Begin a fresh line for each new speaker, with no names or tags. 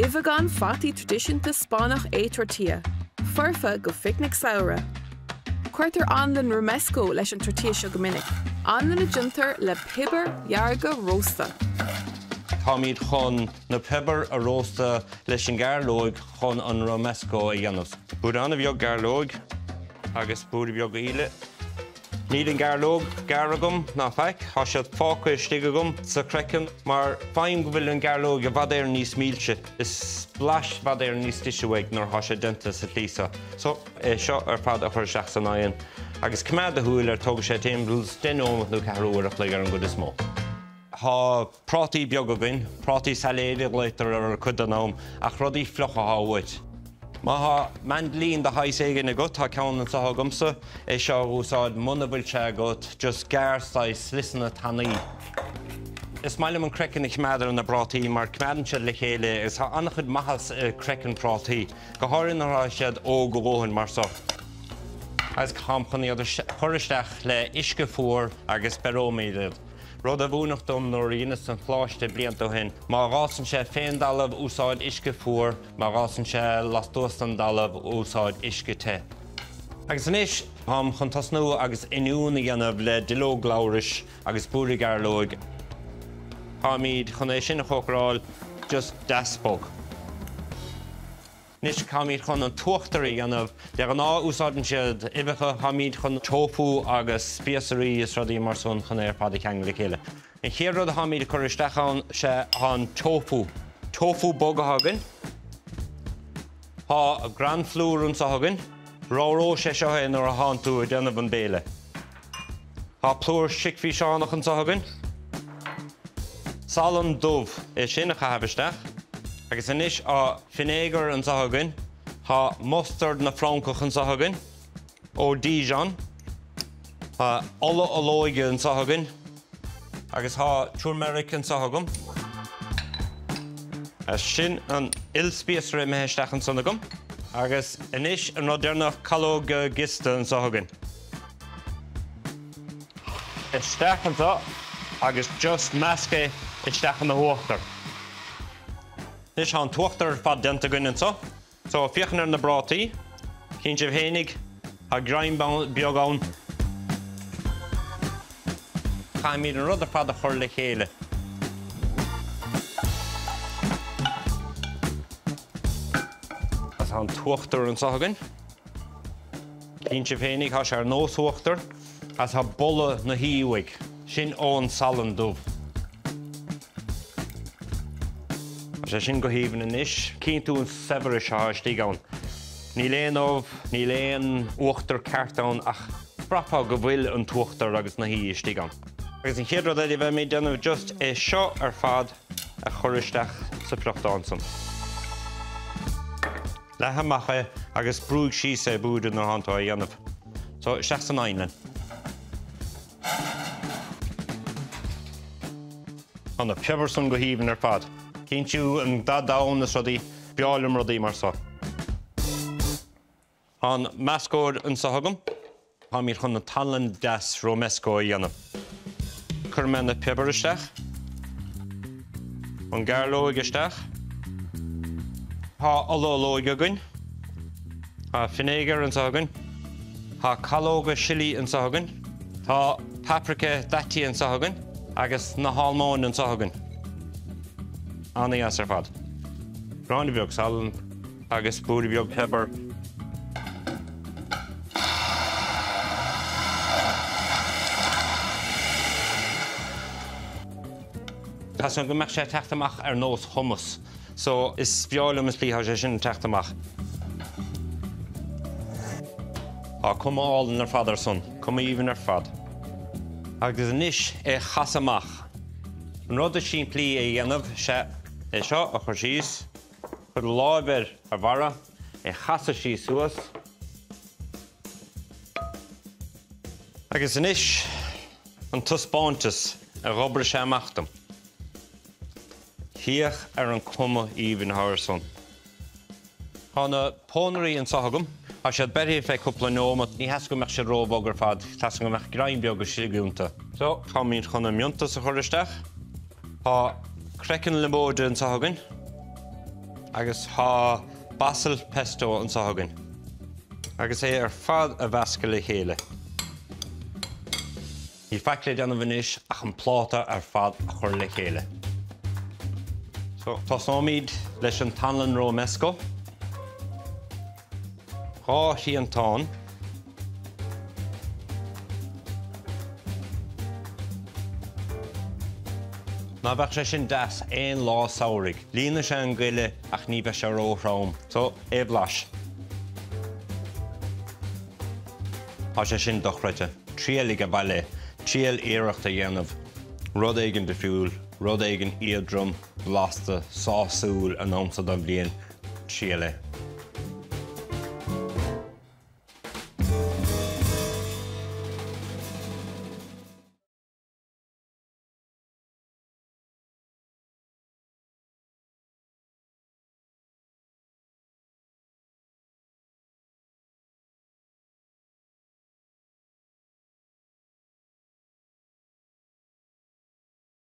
Duibheagán fataí traidisiúnta Spáinneach é tortilla, foirfe go phicnic samhraidh. Cuirtear anlann romesco leis an tortilla seo go minic, anlann a déantar le piobair dhearga rósta.
Táimid chun na piobair a róstadh leis an gairleoig chun an romesco a dhéanamh. Blúire an-bheag gairleoig agus blúire beag aoile. Níl an gairleog gearrtha agam ná faic, tá siad fágtha istigh agam sa chraiceann mar faighim go bhfuil an gairleog i bhfad Éireann níos milse, is blas i bhfad Éireann níos deise uaidh nuair atá sé déanta sa tslí seo. So, é seo ar fad a chur isteach san oigheann agus coimeád do shúil air, tógfaidh sé timpeall 10 nóiméad nó ceathrú uair a chloig ar an gcuid is mó. Tá prátaí beaga againn, prátaí sailéid a ghlaotar orthu cuid den am, ach rudaí fliucha atá uait. Má tá maindilín de shaghas éigin agat, tá ceann anseo agamsa, é seo a úsáid, muna bhfuil sé agat, just gearr saghas sliosanna tanaí. Is maith liom an craiceann a choimeád ar na prátaí mar coimeádann siad le chéile agus tá an-chuid maitheas i craiceann prátaí, go háirithe nuair atá siad óg a dhóthain mar seo. Agus táim chun iad a chur isteach le uisce fuar agus beireoimid iad. Rud a mhúineadh dom nuair a dheineas an choláiste blianta ó shin, má fhásann sé fén dtalamh, úsáid uisce fuar, má fhásann sé lastuas den dtalamh, úsáid uisce te. Agus anois, táim chun tosnú agus oinniún a dhéanamh le duilleog labhrais agus blúire gairleoig. Táimid chun é sin a chócaráil just deas bog. Anois táimid chun an t-uachtar a dhéanamh. De ghnáth úsáideann siad uibheacha, táimid chun tofu agus spíosraí is rudaí mar san chun é ar fad a cheangal le chéile. An chéad rud atáimid ag cur isteach ann sea an tofu. Tofu bog atá againn. Tá gránphlúr anseo againn. Ramhróidh sé seo é nuair atánn tú ag déanamh an béile. Tá plúr sicfhíseánach anseo againn. Salann dubh, é sin a chaitheamh isteach. Agus anois tá fínéagar anseo againn. Tá mustard na Francach anseo againn, ó Dijon. Tá ola olóige anseo againn. Agus tá turmeric anseo agam. Sin an ilspíosra imithe isteach ansan agam. Agus anois an rud deireanach, calóg giosta anseo againn. Isteach anseo agus just measc é isteach ina huachtar. Anois tá an t-uachtar ar fad déanta againn anseo. So féachaint ar na bprátaí, tchíonn sibh fhéinig, tá greim beag ann. Caithfimid an rud ar fad a chur le chéile. Agus tá an t-uachtar anseo againn. Tchíonn sibh fhéinig, tá sé ar nós uachtar agus tá boladh na huí uaidh. Sin ón salann dubh. Tá sé sin go haoibhinn anois. Tchíonn tú an saibhreas atá istigh ann. Níl aon ubh, níl aon uachtar ceart ann ach bhraithfeá go bhfuil an t-uachtar agus na huí istigh ann. Agus an chéad rud eile a bheimid ag déanamh just é seo ar fad a chur isteach sa friochtán san. Leath amach é agus brúigh síos é b'fhéidir nuair atánn tú á dhéanamh. So, isteach san oigheann linn. Tá na piobair san go haoibhinn ar fad. Tchíonn tú an dath donn is rudaí, b'fhearr liom rudaí mar so. Tá an meascóir anseo agam. Táimid chun an t-anlann deas romesco a dhéanamh. Cuirfidh mé na piobair isteach. An gairleoig isteach. Tá ola olóige againn. Tá fínéagar anseo againn. Tá calóga sillí anseo againn. Tá paprika daite anseo againn. Agus na halmóin anseo againn. An-dheas ar fad. Gráinne beag salainn. Agus blúire beag piobair. Tá súil go mbeadh sé ag teacht amach ar nós hummus. So, is breá liom an tslí atá sé sin ag teacht amach. Tá cuma álainn ar fad ar san. Cuma aoibhinn ar fad. Agus anois é a chasadh amach. An rud is simplí a dhéanamh, sea é seo a chur síos. Cuir do láimh ar a bharra, é chasadh síos suas. Agus anois an taispeántas a dh'oibrigh sé amach dom. Féach ar an cuma aoibhinn atá ar san. Tá na pónairí anseo agam. Tá siad beirthe fé cúpla neomat. Ní theastaíonn go mbeadh siad ró-bhog ar fad, teastaíonn go mbeadh greim beag istigh iontu. So, táimid chun an miontas a chur isteach. Tá craiceann liomóide anseo againn. Agus tá basil pesto anseo againn. Agus é ar fad a mheascadh le chéile. Níl faic le déanamh anois ach an pláta ar fad a chur le chéile. So, tosóimid leis an t-anlann romesco. 2 thriantán. Ná beadh sé sin deas aon lá samhraidh? Líonfaidh sé an goile ach ní bheidh sé ró-throm. So, é a bhlaiseadh. Tá sé sin dochreidte. Triail ag baile, triail iarracht a dhéanamh rud éigin difriúil, rud éigin éadrom, blasta, sásúil an am seo den bhliain. Triail é.